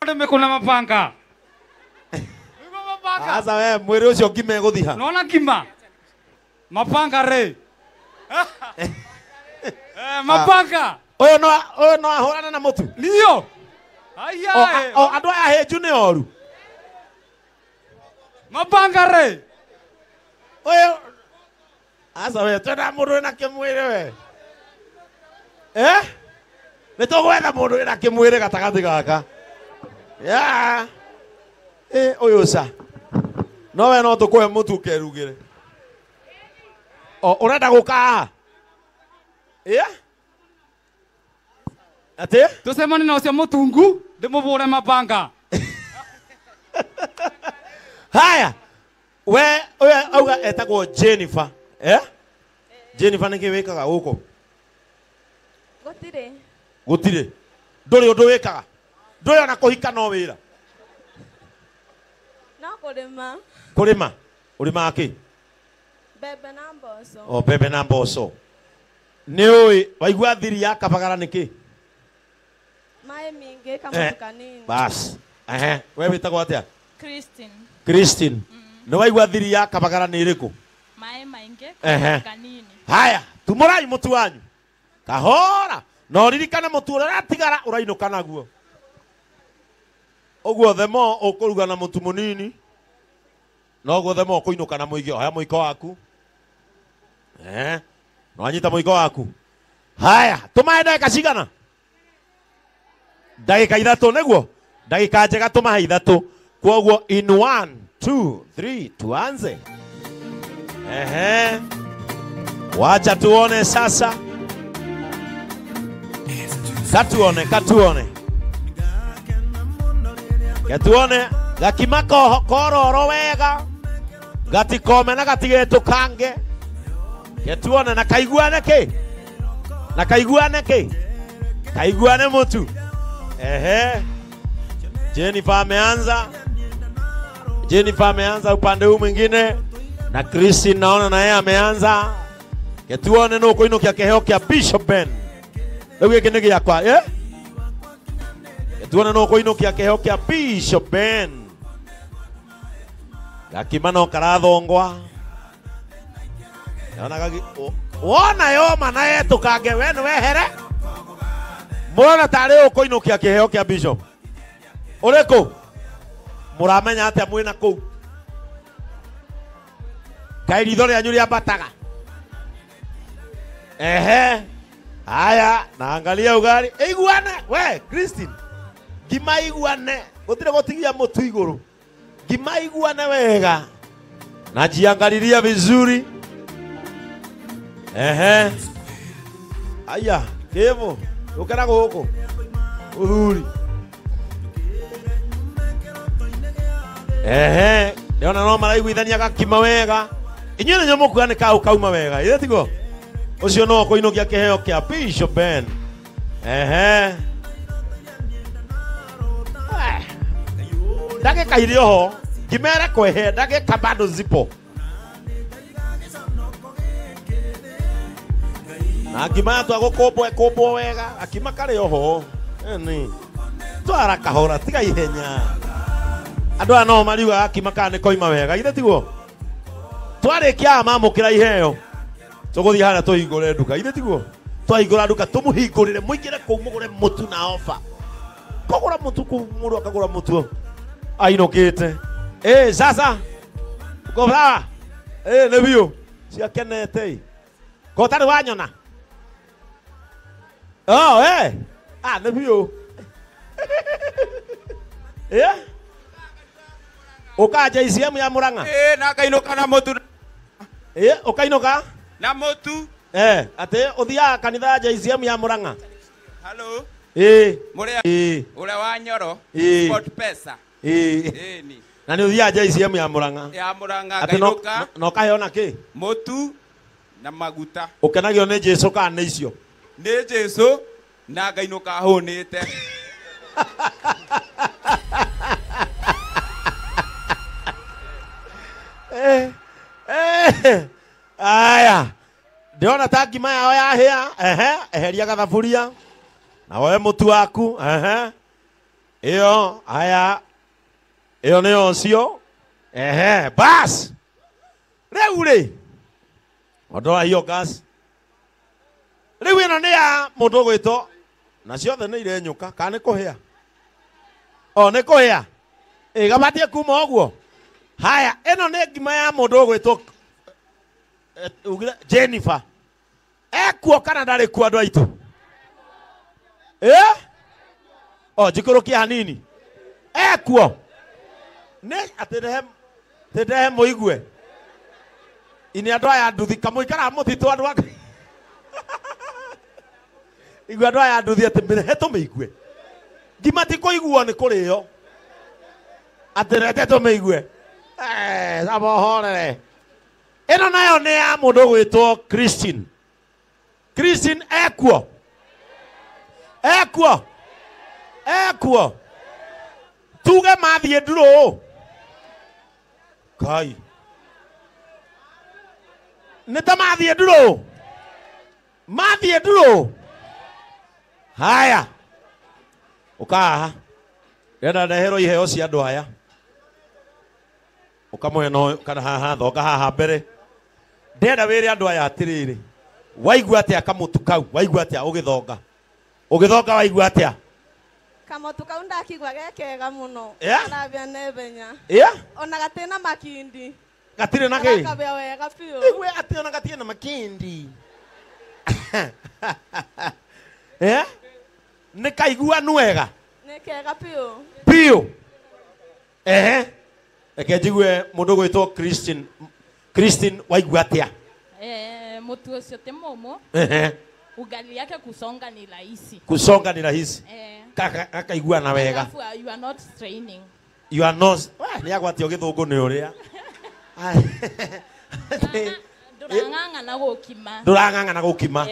Ndimikune mapanga. Niguo mapanga. Aca we mwĩrĩ ũcio ngima ĩgũthiha. Nona ngima. Mapanga rĩ. Eh, mapanga. Ũyũ no ũyũ no ahũrane na mũtu. Ndio. Aya. O andũ aya hĩnju nĩ oru. Mapanga rĩ. Ũyũ aca we twenda mũndũ wĩna kĩmwĩrĩ we. Eh? Nĩ tũgwetha mũndũ wĩna kĩmwĩrĩ gatagatĩ gaka. Ya. Eh, ũyũ ca. No we no tũkũhe mũtu ũkerugĩre. O ũrenda gũka haha? Ĩa? Atĩ? Tucemanie na ũcio mũtungu ndĩmũbũre mapanga. Haya. We ũyũ auga etagwo Jennifer. Eh? Jennifer nĩkĩ wĩkaga gũkũ? Gũtirĩ. Gũtirĩ. Ndũrĩ ũndũ wĩkaga. Ndũrĩ ona kũhika no wĩra. No kũrĩma. Kũrĩma. Ũrĩmaga kĩ? Mbembe na mboco. O mbembe na mboco. Nĩ ũĩ waigua thiri ya kabagara nĩ kĩ? Maĩ mingĩ kamũtu kanini. Bas. Ehe, we wĩtagwo atĩa? Christine. Christine. Nĩ waigua thiri ya kabagara nĩ ĩrĩkũ? Maĩ maingĩ Ehe. kanini. Haya, tumũrai mũtu wanyu. Kahora. Na ũririkane mũtu ũrĩa ũratigara ũrainũka naguo. Ũguo the more ũkũruga na mũtu mũnini, noguo the more ũkũinũka na mũingĩ. Oya mũiko waku. Eh, nĩwanyita mũiko waku. Haya, tũmahe ndagĩka cigana? Ndagĩka ithatũ nĩguo? Ndagĩka njega tũmahe ithatũ. Kwoguo in 1 2 3 tuanze. Ehe. Wacha tuone sasa. Katuone, katuone. Gatuone gakima kororo wega. Gatikome na gatigetũkange. Gatuone na kaiguane kĩ? Na kaiguane kĩ? Kaiguane mũtu. Ehe. Jennifer ameanza. Jennifer ameanza upande huu mwingine na Christine naona na yeye ameanza. Gatuone no kũinũkia kĩheo kĩa Bishop Ben. Rĩu gĩkĩ nĩ gĩakwa, eh? Gatuone no kũinũkia kĩheo kĩa Bishop Ben. Gakima no karathongwa. Yona gagi wona yoma na yetũkange we nĩ wehere. Mũrona tarĩ ũkũinũkia kĩheo kĩa Bishop. Ũrĩkũ? Mũramenya atĩa mwĩna kũu? Kaĩ ritho rĩanyu rĩambataga? Ehe. Haya, naangalia ugali. Iguane, we Christine. Ngima iguane. Gũtirĩ gũtigia mũtu igũrũ. Ngima iguane wega. Najiangalilia vizuri. Ehe. Aya, kevo. Ũkera gũkũ. Ũthuri. Ehe, ndĩrona no maraiguithania gakima wega. Inyuĩ nĩnyuĩ mũkuga nĩ kaũ kauma wega, ithe tiguo? Ũcio no ũkũinũkia kĩheo kĩa Bishop Ben. Ehe. Ndagĩka irĩ oho, ngima ĩrekwo ĩhĩe, ndagĩka bado zipo. Na ngima yatua gũkũmbwo ĩkũmbwo wega, gakima karĩ oho. Ĩni. Twara kahora, tiga ihenya. Andũ aya no mariugaga gakima kana nĩ koima wega, ithe tiguo? Twarĩkia mamũkĩra iheo, tũgũthiĩ harĩa tũhingũre nduka, ithe tiguo? Twahingũra nduka tũmũhingũrĩre, mũingĩre kũu mũgũre mũtu na ofa. Kũgũra mũtu kũu mũndũ akagũra mũtu ainũkĩte. Eh, sasa uko sawa? Eh, nĩ biũ. Ciakenete ĩ. Ko ũtarĩ wanyona? Oh, eh. Ah, nĩ biũ. Eh? Ũkaga JCM ya Murang'a? Eh, na ngainũka na mũtu. Eh, ũkainũka? Na mũtu. Eh, atĩ ũthiaga kanitha ya JCM ya Murang'a? Hello. Eh. Mũrĩa. Eh. Ũrĩa wa Nyoro. Eh. Sport Pesa. Eh. Eh, ni. Na nĩ ũthiaga JCM ya Murang'a? Ya Murang'a Atĩ no ngainũka. na ũkaheo na kĩ? Mũtu na maguta. Ũkenagio nĩ Jesũ kana nĩ icio? Nĩ Jesũ na ngainũka hũnĩte. Eh, eh, aya, ndĩrona ta ngima yao yahĩa. Ehe, eheria gathaburia na woe mũtu waku. Ehe, Iyo haya iyo nĩyo ũcio. Ehe, bas. Rĩu rĩ ondoa hiyo gas. Rĩu ĩno nĩ ya mũndũ ũgwĩtwo na ciothe nĩ irenyũka kana nĩ kũhĩa? O nĩ kũhĩa. Ĩ gabatie kuma ũguo. Haya, ĩno nĩ ngima ya mũndũ ũgwĩtwo ugire Jennifer. Ekuo kana ndarĩ kuo andũ aitũ? Eh? O njikũrũkie hanini. Ekuo. Nĩ atĩ ndehe mũigue. Ini andũ aya nduthi kamũikaraga mũtitũ andũ a igua andũ aya nduthi atĩ mĩrehe tũmĩigue. Ngima ti kũiguo nĩ kũrĩo. Atĩ reke tũmĩigue. Aba ũhorere. Ĩno nayo nĩ ya mũndũ ũgwĩtwo Christine. Christine ekuo. Ekuo. Ekuo. Tuge mathiĩ ndurũ. Kai. Nĩ ta mathiĩ ndurũ. Mathiĩ ndurũ. Haya. Ũka haha. Ndĩrenda ndeherwo iheo cia andũ aya. Ũka mwena ũyũ kana haha thonga haha mbere. Ndĩrenda wĩre andũ aya atĩrĩrĩ. Waigua atĩa kamũtu kau? Waigua atĩa ũgĩthonga? Ũgĩthonga waigua atĩa? Kamũtu kau ndakigua ge kega mũno. Karabĩa naihenya. Ona gatirĩ na makindi. Gatirĩ na kĩ? Karakabĩa wega biũ. Igwe atĩ ona gatirĩ na makindi. Nĩ kaiguanu wega? Nĩ kega biũ. Biũ. Ehe. Reke njigue mũndũ ũgwĩtwo Christine. Christine waigua atĩa? Mũtu ũcio ti mũmũ. Ehe. Ugali yake kusonga ni rahisi. Kusonga ni rahisi. Kakaiguana wega. Alafu you are not straining. You are not. Nĩ agwatio gĩthũngũ nĩ ũrĩa. Ndũrang'ang'ana gũkima. Ndũrang'ang'ana gũkima.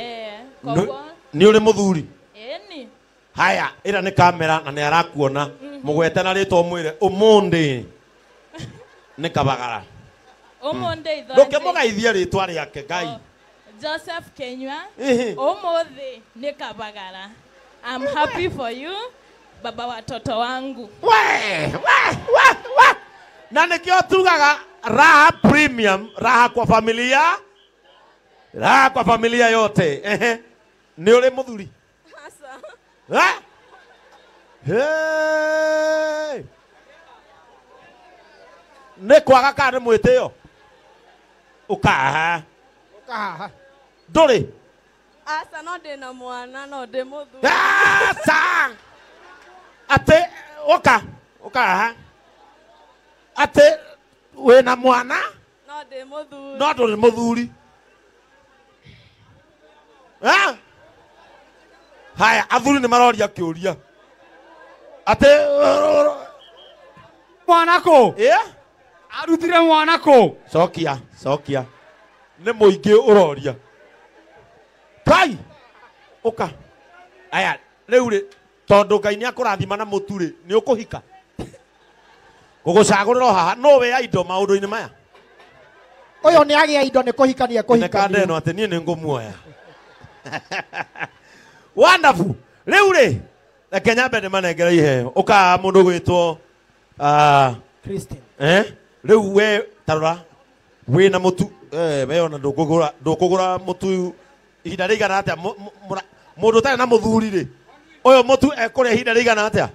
Nĩ ũrĩ mũthuri? Ĩni. Haya, ĩra nĩ kamera na nĩ arakuona. Mũgwete na rĩtwa ũmwĩre ũmũndĩ nĩ kabagara. Ũmũndĩ itho. Ndũkĩmũgeithie rĩtwa rĩake Ngai. Joseph Kenywa. Ũmũthĩ nĩ kabagara. I'm happy for you, baba watoto wangu. We, we, we, we. Na nĩkĩo tugaga raha premium, raha kwa familia. Raha kwa familia yote. Ehe. Nĩ ũrĩ mũthuri? Asa. Eh? Hey! Nĩ kwaga kana nĩ mwĩtĩo? Ũka haha. Ũka haha. Ndũrĩ? Asa, no ndĩna mwana, no ndĩ mũthuri. Asa! Atĩ ũka, ũka haha. Atĩ wĩna mwana? No ndĩ mũthuri. No ndũrĩ mũthuri. Eh? Haya, athuri nĩ maroria kĩũria. Atĩ mwana kũ? Arutire mwana kũ? Cokia, cokia. Nĩ mũingĩ ũroria. Kai! Ũka. Aya, rĩu rĩ, tondũ Ngai nĩ akũrathima na mũtu rĩ, nĩ ũkũhika. Gũgũcagũrĩra o haha, no we indo maũndũ-inĩ maya. Ũyũ nĩ agĩa indo nĩ kũhika nĩ ekũhika. Nĩ kanda ĩno atĩ niĩ nĩ ngũmuoya. Wonderful. Rĩu rĩ, reke nyambe ndĩmanengere iheo. Ũka mũndũ ũgwĩtwo Christine. Rĩu we tarora wĩna mũtu we ona ndũkũgũra mũtu ihinda rĩigana atĩa? Mũndũ ũtarĩ na mũthuri rĩ, ũyũ mũtu ekũrĩa ihinda rĩigana atĩa?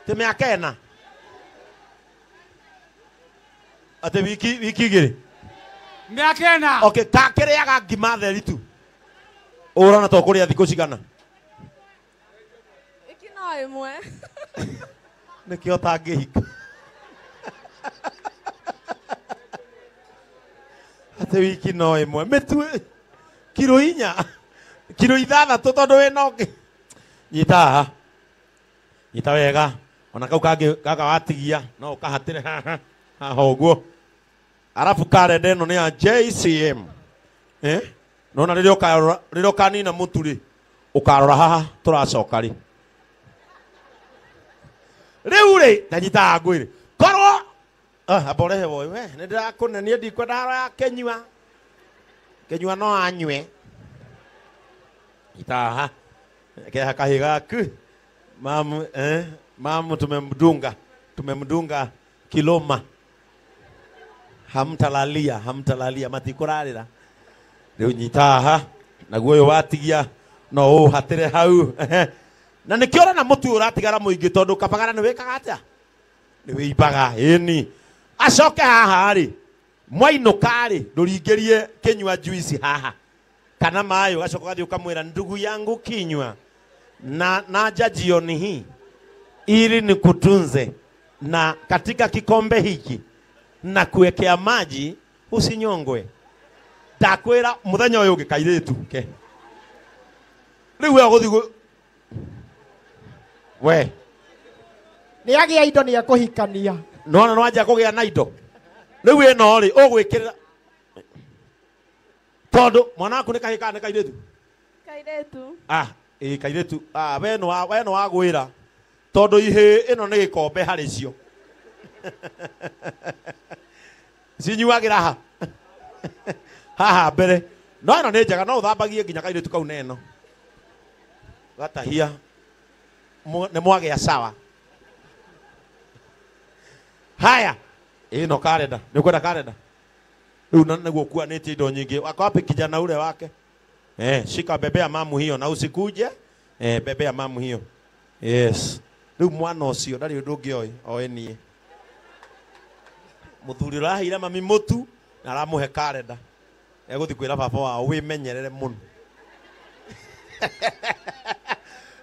Ti mĩaka ĩna? Atĩ wiki igĩrĩ? Mĩaka ĩna. Okay, kakĩrĩaga ngima theri tu. Ũrona to kũrĩa thikũ cigana? Wiki no ĩmwe. Nĩkĩo ũtangĩhika. Atĩ wiki no ĩmwe. Mĩtu kiro 4, kiro 6 tondũ wĩna ũngĩ. Nyita haha. Nyita wega. Ona kau kangĩ gaka watigia no ũkahatĩre haha. Haha ũguo. Arabu karenda ĩno nĩ ya JCM. Nona rĩrĩa ũkarora, rĩrĩa ũkanina mũtu rĩ, ũkarora haha tũracoka rĩ. Rĩu rĩ, ta nyita haha ngwĩre. Korwo amba ũrehe woĩ we, nĩ ndĩrakũnenia ndikwenda haro ya Kenyua. Kenyua no anyue. Nyita haha. Keha kahĩ gaku. Mamu, Mamu tumemdunga kiloma. Hamtalalia matikurarira. Riu nyita haha naguo uyu watigia no uhatire hau. Na nikio na mutu uratigara muingi tondu kabagara ni wikaga atia? Ni wiimbaga ini. Acoke haha ri mwainuka ri nduringirie kinywa juice haha kana mayo gacoka gathi ukamwira ndugu yangu kinywa na naja jioni hii ili nikutunze na katika kikombe hiki na kuwekea maji usinyongwe. Ndakwira muthenya uyu ungi kairitu ke riu we uguthi we ni agia indo ni akuhikania no no anja kugia na indo riu ino ri ugwikirira tondu mwana waku ni kahii kana ni kairitu? Kairitu. Ah, ĩ kairitu. Ah, we no wagwira tondu ihĩ ĩno nĩ gĩkombe harĩ cio. Cinyuagĩra ha haha mbere. No ĩno nĩ njega no ũthambagie nginya kairitu kau neno gatahia nĩ mwagĩa sawa. Haya ĩno karenda nĩ ũkwenda karenda rĩu na nĩguo kuanĩtie indo nyingĩ. Wako wapi kijana ule wake? Shika bebea mamu hiyo na usikuje. Bebea mamu hiyo. Yes. Rĩu mwana ũcio ndarĩ ũndũ ũngĩ oĩ oĩ niĩ. Mũthuri ũraheire mami mũtu na aramũhe karenda. Egũthiĩ kwĩra baba wao wĩmenyerere mũno.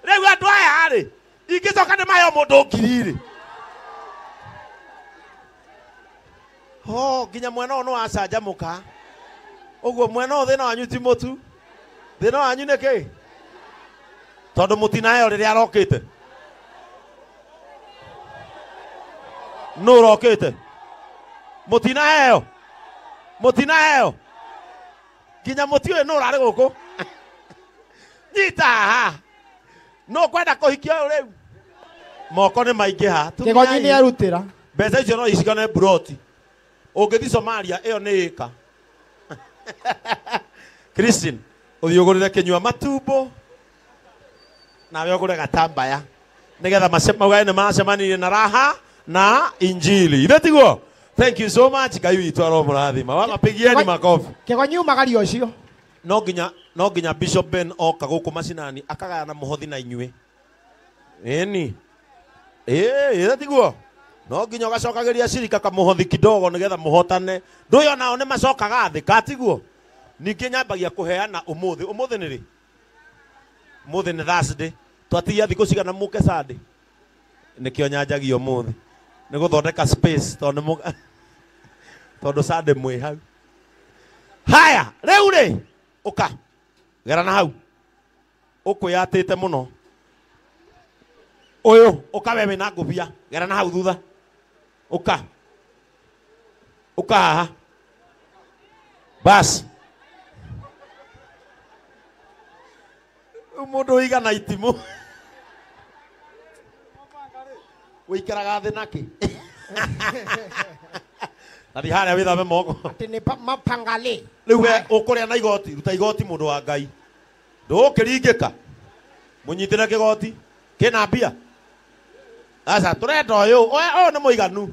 Rĩu andũ aya rĩ ingĩcoka nĩ maheo mũndũ ngiri rĩ. Ho nginya mwena ũyũ nĩ wacanjamũka. Ũguo mwena ũyũ thĩna wanyu ti mũtu. Thĩna wanyu nĩ kĩ? Tondũ mũtinaheo rĩrĩa arokĩte. Nũ ũrokĩte? Mũtinaheo. Mũtinaheo. Nginya mũtiũĩ nũ ũrarĩ gũkũ. Nyita haha. Nũ ũkwenda kũhikia ũyũ rĩu? Moko nĩ maingĩha. Kĩgonyi nĩ arutĩra. Mbeca icio no icigane mburoti. Ũngĩthiĩ Somalia ĩyo nĩ ĩka. Christine, ũthiĩ ũgũrĩre kĩnyua matumbo nawe ũgũre gatambaya nĩgetha maugane nĩ macemanirie na raha na injili. Ithe tiguo? Thank you so much. Ngai witũ aromũrathima. Wamapigieni makofi. Kĩgonyi umagaria ũcio. No nginya Bishop Ben oka gũkũ macinani akagayana mũhothi na inyuĩ. Ĩni. Ithe tiguo? No nginya ũgacokagĩria cirika kamũhothi kidogo nĩgetha mũhotane. Ndũĩ onao nĩ macokaga thĩ katiguo? Ningĩ nyambagia kũheana ũmũthĩ. Ũmũthĩ nĩ rĩ? Ũmũthĩ nĩ Thursday. Twatigia thikũ cigana mũke Sunday? Nĩkĩo nyanjagia ũmũthĩ. Nĩ gũthondeka space tondũ tondũ Sunday mwĩ hau. Haya, rĩu rĩ, ũka. Gera na hau. Ũkwĩyatĩte mũno. Ũyũ, ũka we wĩna ngũbia. Gera na hau thutha. Ũka. Ũka haha. Bas. Mũndũ ũigana itimũ. Ũikaraga thĩ nakĩ? Thathi harĩa wĩthambe moko. Atĩ nĩ mapangalĩ. Rĩu we ũkũrĩa na igoti, ruta igoti mũndũ wa Ngai. Ndũkĩringĩka. Mũnyitĩre kĩgoti. Kĩna mbia. Aca tũrenda ũyũ. Ũyũ nĩ mũiganu.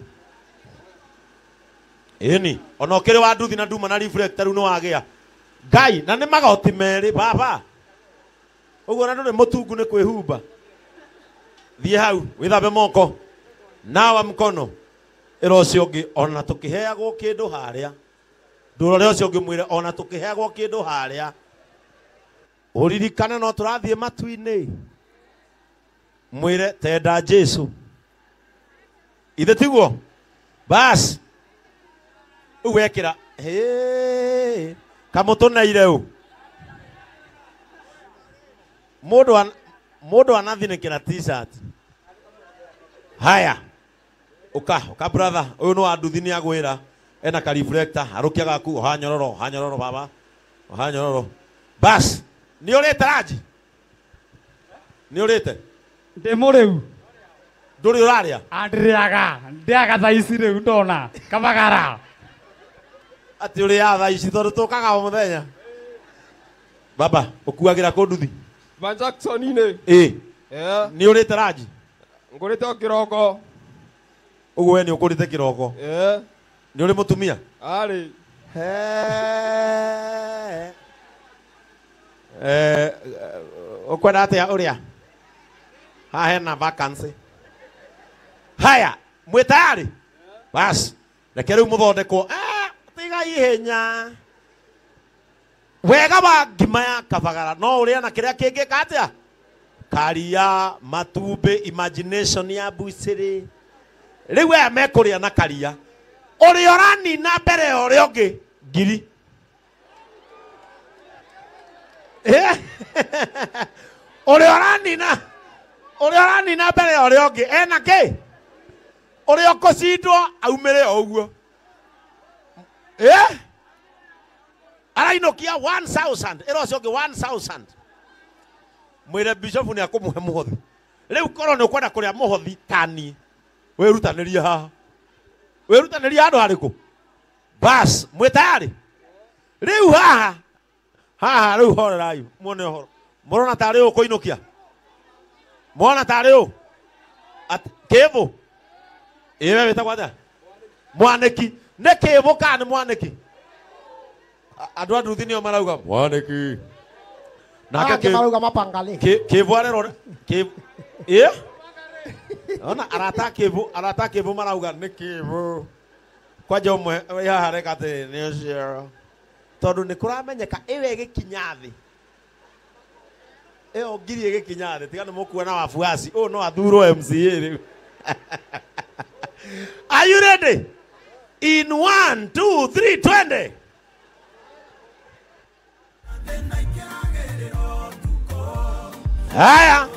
Ĩni, ona ũkĩrĩ wa nduthi na nduma na reflector rĩu nĩ wagĩa. Ngai, na nĩ magoti merĩ baba. Ũguo na ndũrĩ mũtungu nĩ kwĩhumba. Thiĩ hau, wĩthambe moko. Nawa mkono. Ĩra ũcio ũngĩ ona tũkĩheagwo kĩndũ harĩa. Ndũrore ũcio ũngĩ mwĩre ona tũkĩheagwo kĩndũ harĩa. Ũririkane no tũrathiĩ matu-inĩ. Mwĩre tenda Jesu. Ithe tiguo? Bas. Rĩu wekĩra kamũtũneire ũ. Mũndũ anathinĩkĩra t-shirt. Haya. Ũka, ũka brother, ũyũ nĩ wa nduthi nĩ agwĩra. Ena ka reflector, arũkia gaku, oha nyororo baba. Oha nyororo. Bas, nĩ ũrĩte ranji? Nĩ ũrĩte? Ndĩ mũrĩu. Ndũrĩ ũrarĩa? Ndĩrĩaga, ndĩaga thaa ici rĩu ndona. Kabagara. Atĩ ũrĩaga thaa ici tondũ tũkaga o mũthenya. Baba, ũkuagĩra kũ nduthi? Van Jackson-inĩ. Ĩ. Yeah. Nĩ ũrĩte ranji? Ngũrĩte o kĩroko. Ũguo we nĩ ũkũrĩte kĩroko? Eh. Nĩ ũrĩ mũtumia? Arĩ. Eh, ũkwenda atĩa ũrĩa? Haha hena vacancy. Haya, mwĩ tayari? Bas, reke rĩu mũthondekwo. Tiga ihenya. Wega wa ngima ya kabagara no ũrĩa na kĩrĩa kĩngĩka atĩa? Karia, matumbĩ, imagination ya mbucĩrĩ. Rĩu aya mekũrĩa na karia. Ũrĩa ũranina mbere ya ũrĩa ũngĩ ngiri. Ũrĩa ũranina mbere ya ũrĩa ũngĩ ena kĩ? Ũrĩa ũkũcindwo aumĩre o ũguo. Arainũkia 1000, ĩra ũcio ũngĩ 1000. Mwĩre bishop nĩ akũmũhe mũhothi. Rĩu korwo nĩ ũkwenda kũrĩa mũhothi tani, wĩrutanĩrie haha. Wĩrutanĩrie handũ harĩkũ? Bas, mwĩ tayari? Rĩu haha, haha rĩu horerai muone ũhoro. Mũrona tarĩ ũũ kũinũkia? Mwana tarĩ ũũ? Kĩbũ? Ĩ we wĩtagwo atĩa? Mwanĩki. Nĩ kĩbũ kana nĩ mwanĩki? Andũ a nduthi nĩo marauga mwanĩki. Nake marauga mapangale. Kĩbũ arerwo ĩ? Ona arata kĩbũ, arata kĩbũ marauga nĩ kĩbũ. Kwanja ũmwe wĩ haha areka atĩrĩ nĩ ũcio. Tondũ nĩ kũramenyeka ĩyo ĩgĩkinya thĩ. Ĩyo ngiri ĩgĩkinya thĩ, tiga nĩ mũkuona wabuaci. Ũyũ no athurwo MCA rĩu. Are you ready? In 1, 2, 3, twende. Haya.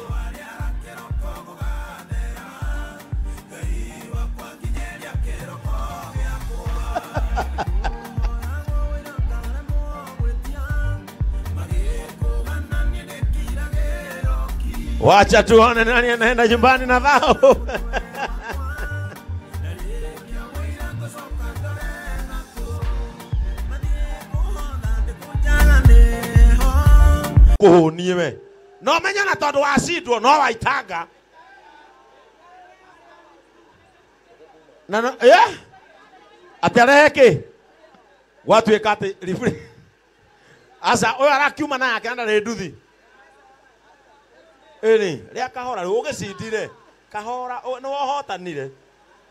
Wacha tuone nani anaenda nyumbani na dhao. Kuhunie we. No menya na tondu wacindwo no waitanga. Na no atĩ arehe kĩ? Gwatuĩka atĩ riburi. Aca ũyũ arakiuma na yake na ndarĩ nduthi. Ĩni, rĩa kahora rĩu ũgĩcindire. Kahora nĩ wohotanire.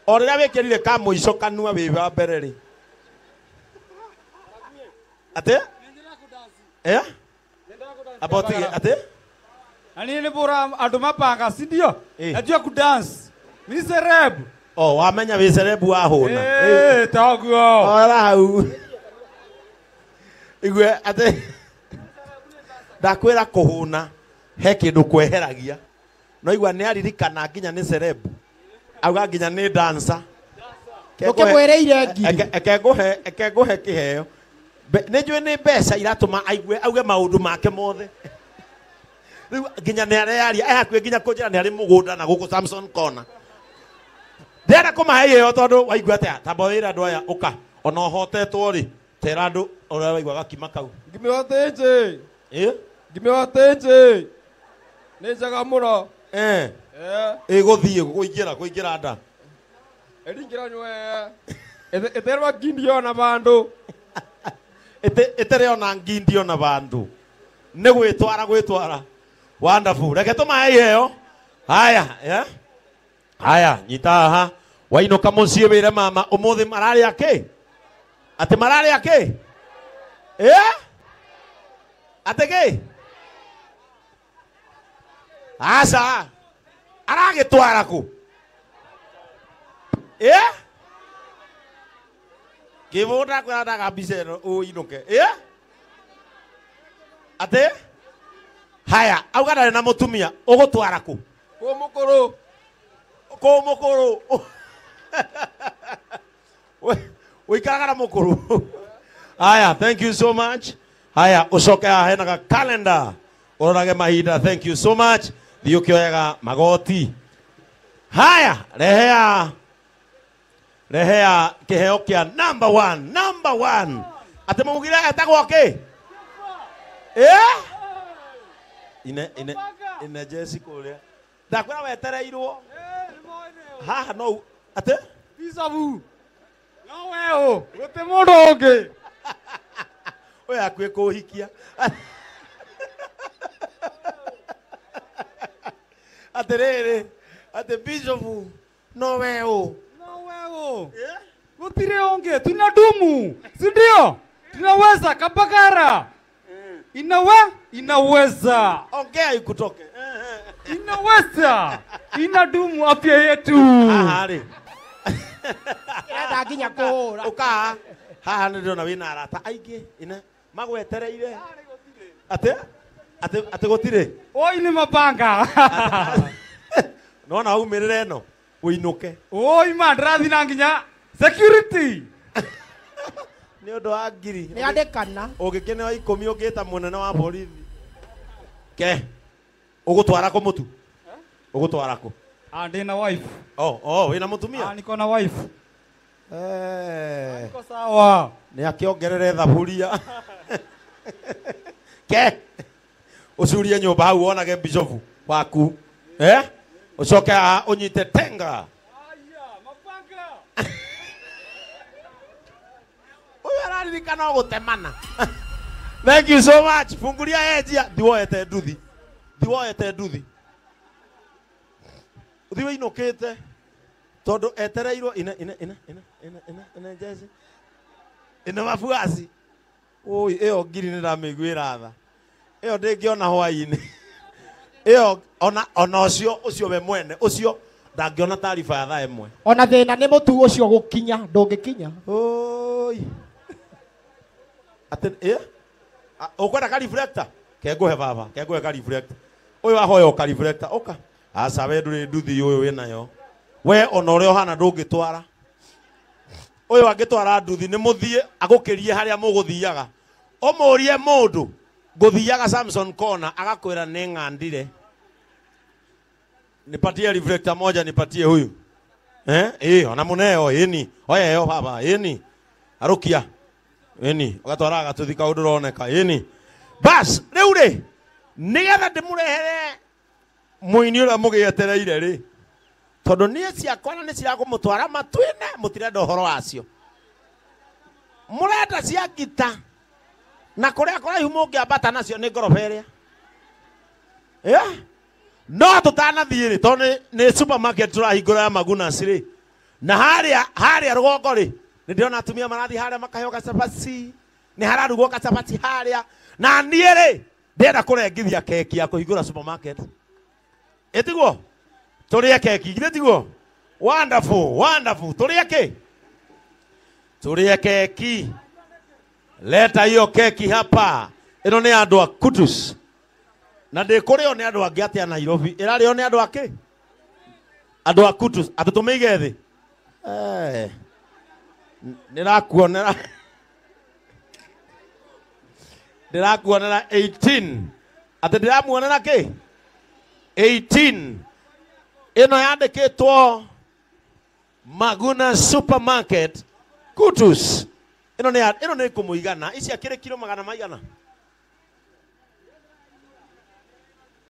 O rĩrĩa wĩkĩrire ka mũico kanua wĩ wa mbere rĩ. Atĩ? About atĩ? Ani ni bora andũ mapanga, si ndio? Najua kudance. Ni celeb. Oh, wamenya wĩ celeb wahũna. Toguo. Ora hau. Igue atĩ ndakwĩra kũhũna he kĩndũ kweheragia. No igua nĩ aririkana nginya nĩ celeb. Auga nginya nĩ dancer. Ũkĩmwĩrĩire ngiri. Eke ngũhe kĩheo. Nĩ njũĩ nĩ mbeca iratũma aigue auge maũndũ make mothe. Rĩu nginya nĩ arearia, hakuhĩ nginya kũnjĩra nĩ arĩ mũgũnda na gũkũ Samson Corner. Ndĩrenda kũmahe iheo tondũ waigua atĩa? Tamba wĩre andũ aya ũka. Ona ũhotetwo rĩ, tera andũ ũrĩa waigua gakima kau. Ngima wa thĩnjĩ. Ngima wa thĩnjĩ. Nĩ njega mũno. Ĩgũthiĩ kũingĩra nda. Ĩringĩra nywe. Ĩterwa ngindio na bandũ. Ĩterĩ ona ngindio na bandũ. Nĩ gwĩtwara. Wonderful. Reke tũmahe iheo. Haya, Haya, nyita haha. Wainũka mũciĩ wĩre mama ũmũthĩ mararĩa kĩ? Atĩ mararĩa kĩ? Atĩ kĩ? Aca. Aragĩtwara kũ? Kĩbũ ndakwĩra ndaga mbica ĩno ũinũke. Atĩ? Haya, auga ndarĩ na mũtumia, ũgũtwara kũ? Kũ mũkũrũ. Kũ mũkũrũ. Ũikaraga na mũkũrũ. Haya, thank you so much. Haya, ũcoke haha hena ga calendar. Ũrorage mahinda, thank you so much. Thiĩ ũkĩoyaga magoti. Haya, rehea kĩheo kĩa number one. Atĩ mũmugire etagwo kĩ? Ine jeci kũrĩa. Ndakwĩra wetereirwo. Haha no ate Bisabu. No wewe, gute mundu ungi. Oya akwie kuhikia. Atiriri, ate Bishop no wewe. No wewe. Yeah? Gutire ungi, tunadumu. Si ndio? Tunaweza Kabagara. Inaweza. Ongea ikutoke. Inaweza. Inadumu afya yetu. Haha ri. Enda nginya kuhura. Uka. Haha nĩ ndĩrona wĩna arata aingĩ ine magwetereire. Ate? Ate ate gũtirĩ. Oi nĩ mabanga. Nona umĩrĩre ĩno ũinũke. Oi ma ndĩrathiĩ na nginya security. Nĩ ũndũ wa ngiri. Nĩ andĩkana. Ũngĩkĩneo 10 ũngĩta mũnene wa borithi. Ke. Ũgũtwara kũ mũtu? Ũgũtwara kũ? Ah, ndĩna wife. Oh, wĩna mũtumia? Ah, niko na wife. Eh. Niko sawa. Nĩ akĩongerere thaburia. Ke. Ũcurie nyũmba hau wonage Bishop waku. Eh? Ũcoke haha ũnyite tenga. Aya, mabanga. Ũyũ araririkana o gũtemana. Thank you so much. Fungulia enjia. Thiwoete nduthi. Thiwoete nduthi. Uthi wĩinũkĩte. Tondu etereirwo ine ine ine ine ine ine ine jezi. Ine mabuaci. Oi, ĩyo ngiri nĩ ndamĩiguĩra tha. Ĩyo ndĩngĩona hwaĩ-inĩ. Ĩyo ona ũcio ũcio we mwene ũcio ndangĩona taariba ya thaa ĩmwe. Ona thĩna nĩ mũtu ũcio gũkinya ndũngĩkinya. Oi. Atĩ ĩ? Ũkwenda ka reflector? Ke ngũhe baba, ke ngũhe ka reflector. Ũyũ ahoya ka reflector, ũka. Aca we ndũrĩ nduthi ũyũ wĩnayo. We ona ũrĩa ũhana ndũngĩtwara. Ũyũ angĩtwara nduthi nĩ mũthiĩ agũkĩrie harĩa mũgũthiaga. Ũmũrie mũndũ ngũthiaga Samson Corner agakwĩra nĩ ng'andire. Nipatie reflector moja, nipatie huyu. Eh? Eh, ona muneo ĩni. Oya ĩyo baba, ĩni. Arũkia. Ĩni, ũgatwara gatuthi kaũndũ ũroneka, ĩni. Bas, rĩu rĩ, nĩgetha ndĩmũrehere mũini ũrĩa mũgĩetereire rĩ. Tondũ niĩ ciakwa na nĩ cirakũmũtwara matu-inĩ, mũtirenda ũhoro wacio. Mũrenda cia ngita. Na kũrĩa kũraihu mũngĩambata nacio nĩ ngoroba ĩrĩa. Eh? No tũtanathiĩ rĩ, tondũ nĩ supermarket tũrahingũra ya Magunas rĩ. Na harĩa rũgongo rĩ, nĩ ndĩrona atumia marathiĩ harĩa makaheo gacabaci. Nĩ hararugwo gacabaci harĩa. Na niĩ rĩ, ndĩrenda kũrengithia keki ya kũhingũra supermarket. Ĩtiguo? Tũrĩe keki, githĩ tiguo? Wonderful, wonderful. Tũrĩe kĩ? Tũrĩe keki. Leta hiyo keki hapa. Ĩno nĩ andũ a Kutus. Na ndĩkũrĩo nĩ andũ angĩ atĩa Nairobi. Ĩrarĩo nĩ andũ akĩ? Andũ a Kutus. Atĩ tũmĩige thĩ? Eh. Nĩrakuonera. Ndĩrakuonera 18. Atĩ ndĩramuonera kĩ? 18. Ĩno yandĩkĩtwo Maguna Supermarket Kutus. Ĩno nĩ ĩno nĩ kũmũigana. Ici akĩrĩ kiro magana maigana?